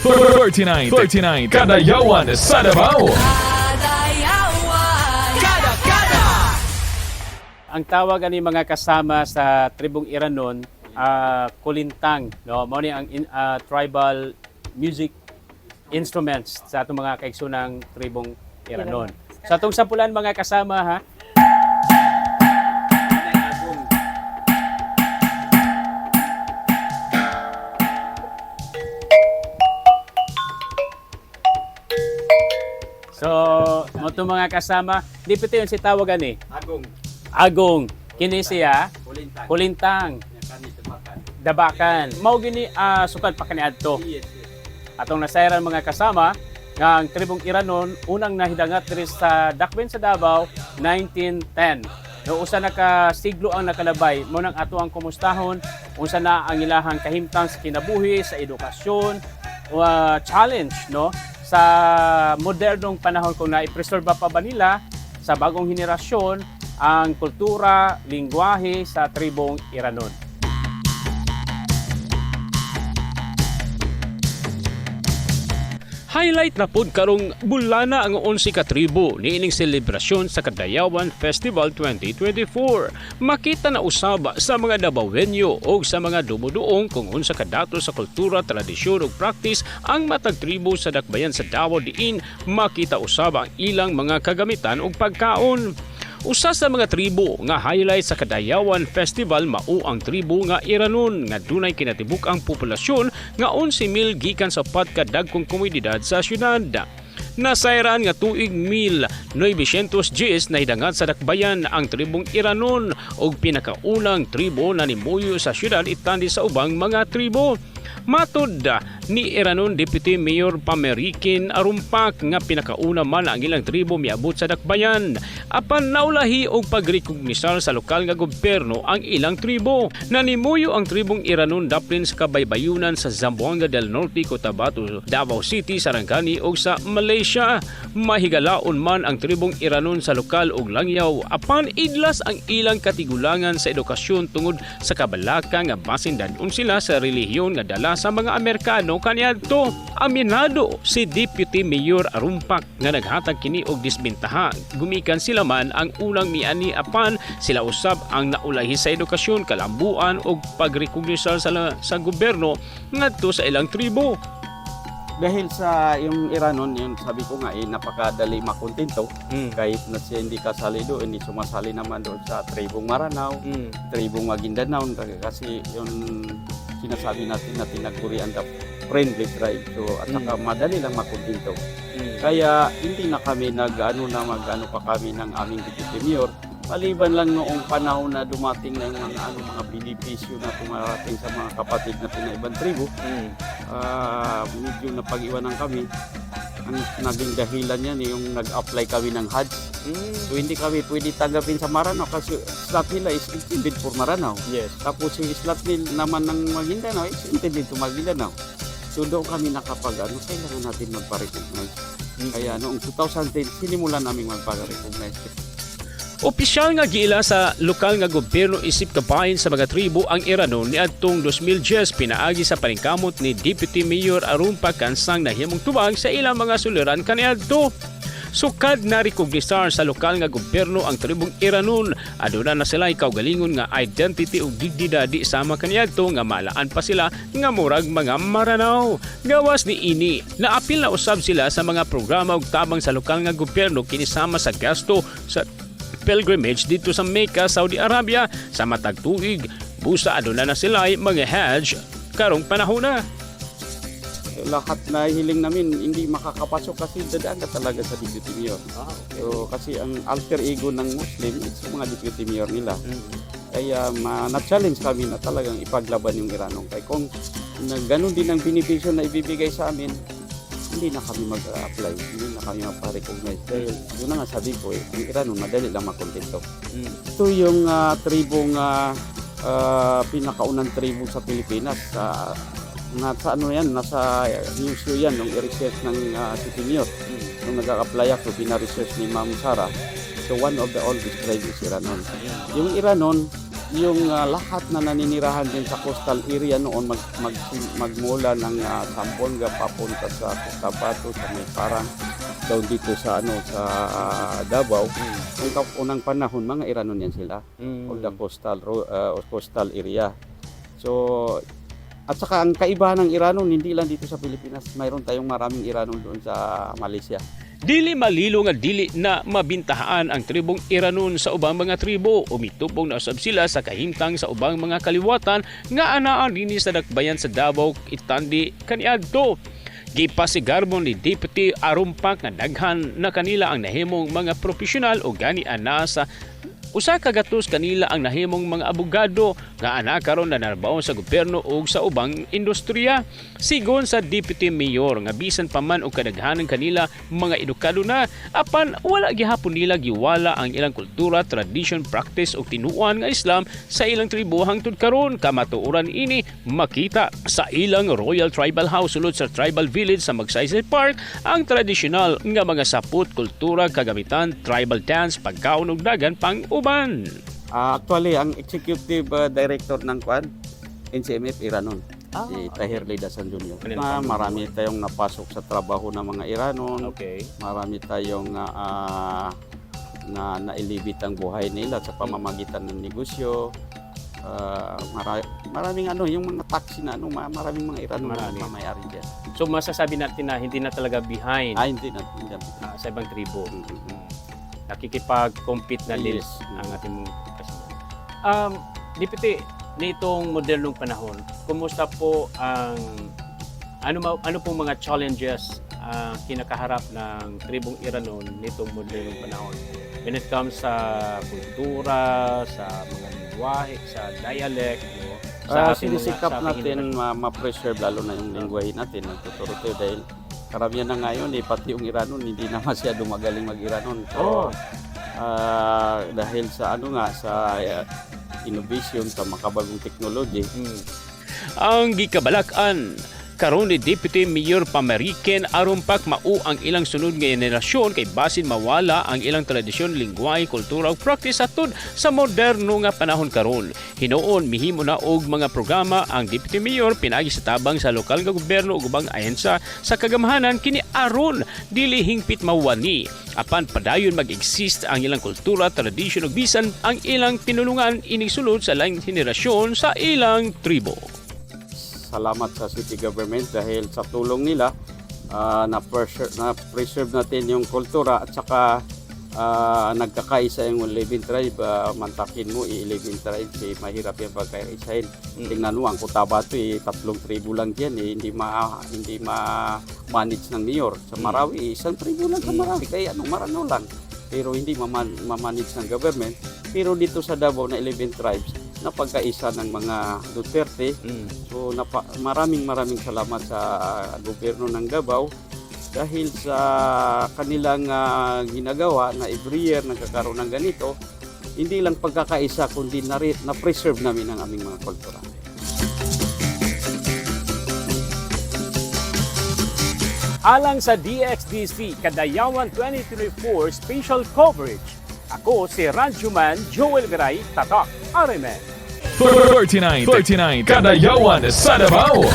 39 39 Kadayawan sa Davao. Kadayawan. Ang tawag ani, mga kasama, sa tribong Iranon, kulintang, no? Mao ni ang tribal music instruments sa atong mga kaigsoonang tribong Iranon. Sa atong sampulan, mga kasama, ha. So, mo to, mga kasama, di pito yun si tawag ani. Agong. Agong. Kini siya Kulintang. Kulintang, Kani Dabakan. Dabakan. Mao gini sukad pa kaniadto. Yes. Atong nasayran, mga kasama, nga ang tribong Iranon unang nahidangat diri sa Dakben sa Davao 1910. No, usa na ka siglo ang nakalabay. Mao nang ato ang kumustahon unsa na ang ilahang kahimtang sa kinabuhi, sa edukasyon, challenge, no, sa modernong panahon, kung na-preserve pa ba nila sa bagong henerasyon ang kultura, lingwahe sa tribong Iranon. Highlight na pud karong bulana ang 11 ka tribo niining selebrasyon sa Kadayawan Festival 2024. Makita na usab sa mga Dabawenyo o sa mga dumuduong kung unsa kadato sa kultura, tradisyon ug practice ang matag tribo sa dakbayan sa Davao, diin makita usab ang ilang mga kagamitan ug pagkaon. Usa sa mga tribo nga highlight sa Kadayawan Festival mao ang tribo nga Iranon nga dunay kinatibuk ang populasyon nga 11,000 gikan sa upat ka dagkong komunidad sa syudad. Nasayran nga tuig 1910 nahidangat sa dakbayan ang tribong Iranon og pinakaunang tribo na nimuyo sa syudad itandi sa ubang mga tribo. Matod ni Iranon Deputy Mayor Pamerikin Arumpak nga pinakauna man ang ilang tribo miabot sa dakbayan. Apan naulahi og pagrekognisar sa lokal nga gobyerno ang ilang tribo. Nanimuyo ang tribong Iranon daplin sa kabaybayunan sa Zamboanga del Norte, Cotabato, Davao City, Sarangani ug sa Malaysia. Mahigalaon man ang tribong Iranon sa lokal ug langyaw, apan idlas ang ilang katigulangan sa edukasyon tungod sa kabalaka nga basin dad-on sila sa relihiyon nga dala sa mga Amerikano kaniadto. Aminado si Deputy Mayor Arumpak nga naghatag kini og disbentaha. Gumikan sila man ang unang miani, apan sila usab ang naulahi sa edukasyon, kalambuan ug pagrekognisar sa gobyerno ngadto sa ilang tribo. Dahil sa yung Iranon, yung sabi ko nga eh, napakadali makontento. Kahit na siya hindi kasali doon, hindi sumasali naman doon sa tribong Maranao, tribong Maguindanao, kasi yung sinasabi natin na tinagurian the friendly tribe. So, at saka madali lang makontento. Kaya hindi na kami nag ano na mag ano pa kami ng aming deputy mayor. Maliban lang noong panahon na dumating na yung mga ano, mga benepisyo na tumarating sa mga kapatid natin na ibang tribo, medyo napag-iwanan kami. Ang naging dahilan niyan eh, yung nag-apply kami ng Hajj. So hindi kami pwede tanggapin sa Maranao kasi slot nila is intended for Maranao. Tapos yung slot nila naman ng Maguindanao is intended to Maguindanao. So doon kami nakapag ano, kailangan natin magpa-recognize. Kaya noong 2010, sinimulan namin magpa-recognize. Opisyal nga giila sa lokal nga gobyerno isip kabahin sa mga tribo ang Iranon niadtong 2010 pinaagi sa paningkamot ni Deputy Mayor Arumpa Kansang nahimong tubag sa ilang mga suliran kaniadto. Sukad na rekognisar sa lokal nga gobyerno ang tribong Iranon, aduna na sila kaugalingon nga identity ug dignidad di sama kaniadto nga malaan pa sila nga murag mga Maranao. Gawas ni ini, naapil na usab sila sa mga programa ug tabang sa lokal nga gobyerno, kinisama sa gasto sa pilgrimage dito sa Mecca, Saudi Arabia sa matag tuig. Busa aduna na sila ay mga Hajj karong panahon na. Lahat na hiling namin hindi makakapasok kasi dadaan ka talaga sa deputy mayor. So, kasi ang alter ego ng Muslim is yung mga deputy mayor nila. Kaya na-challenge kami na talagang ipaglaban yung Iranong. Kaya kung na, ganun din ang benepisyo na ibibigay sa amin, hindi na kami mag-apply, hindi na kami magpa-recognize. Dahil yun na nga sabi ko, eh, ang Iranon madali lang makontento. Ito yung tribong pinakaunang tribo sa Pilipinas. Nasa ano yan, nasa news yan, nung i-research ng City Mayor. Nung nag-apply ako, pina-research ni Ma'am Sara. So one of the oldest tribe is Iranon. Yung Iranon, Yung lahat na naninirahan din sa coastal area noon magmula ng Zamboanga papunta sa Cotabato, sa may parang down dito sa ano sa Davao. Ang unang panahon, mga Iranon yan sila all the coastal area. So at saka ang kaibahan ng Iranon, hindi lang dito sa Pilipinas, mayroon tayong maraming Iranon doon sa Malaysia. Dili malilo nga dili na mabintahaan ang tribong Iranon sa ubang mga tribo. Umitupong na usab sila sa kahimtang sa ubang mga kaliwatan nga anaa dinhi sa dakbayan sa Davao itandi kaniadto. Gipasigarbo ni Deputy Arumpak nga daghan na kanila ang nahimong mga profesional o gani ana sa 100 kanila ang nahimong mga abogado nga ana karon nanarbaho sa gobyerno ug sa ubang industriya. Sigon sa Deputy Mayor nga bisan pa man og kadaghanan kanila mga edukado na, apan wala gihapon nila giwala ang ilang kultura, tradition, practice ug tinuan nga Islam sa ilang tribo hangtod karon. Kamatuoran ini makita sa ilang Royal Tribal House sulod sa Tribal Village sa Magsaysay Park ang tradisyonal nga mga sapot, kultura, kagamitan, tribal dance, pagkaon ug dagan pang uban. Actually, ang executive director ng kwan, NCMF Iranon, si Tahir Lidasan Jr. Na marami tayong napasok sa trabaho ng mga Iranon, marami tayong na nailibit ang buhay nila sa pamamagitan ng negosyo. Maraming ano, yung mga taxi na ano, maraming mga Iranon na Marami. mamayari dyan. So masasabi natin na hindi na talaga behind Ah, hindi na. Hindi na. Sa ibang tribo. Nakikipag-compete na din ang ating kasama. Deputy, nitong modernong panahon, kumusta po ang ano pong mga challenges ang kinakaharap ng tribong Iranon nitong modernong panahon? When it comes sa kultura, sa mga lingwahe, sa dialect, no? Sa ating Sinisikap sa ating natin ma-preserve lalo na yung lingwahe natin. Nagtuturo tayo dahil karamihan na ngayon, eh, pati yung Iranon, hindi na masyado magaling mag-Iranon. So, dahil sa ano nga, sa innovation, sa makabagong technology. Ang gikabalak-an karon ni Deputy Mayor Pamariken Arumpak mao ang ilang sunod nga henerasyon kay basin mawala ang ilang tradisyon, lingwahe, kultura ug practice atud sa moderno nga panahon karon. Hinuon mihimo na og mga programa ang Deputy Mayor pinaagi sa tabang sa lokal nga gobyerno ug ubang ahensya sa kagamhanan kini aron dili hingpit mawani apan padayon mag-exist ang ilang kultura, tradisyon ug bisan ang ilang pinulungan inig sulod sa laing henerasyon sa ilang tribo. Salamat sa city government dahil sa tulong nila na preserve natin yung kultura at saka nagkakaisa yung 11 tribe. Mantakin mo, 11 tribes, eh, mahirap yung pagkaisahin. Tingnan mo, ang Cotabato, eh, tatlong tribo lang diyan, eh, hindi ma-manage ng mayor. Sa Marawi, eh, isang tribo lang sa Marawi, kaya ano, Maranao lang. Pero hindi ma-manage ng government. Pero dito sa Davao na 11 tribes, napagkaisa ng mga Duterte. So maraming maraming salamat sa gobyerno ng Davao dahil sa kanilang ginagawa na every year nagkakaroon ng ganito, hindi lang pagkakaisa kundi na-preserve namin ang aming mga kultura. Alang sa DXDC Kadayawan 2024 Special Coverage, ako si Radyoman Joel Garay, Tatak RMN. 39 39 Kadayawan sa Davao.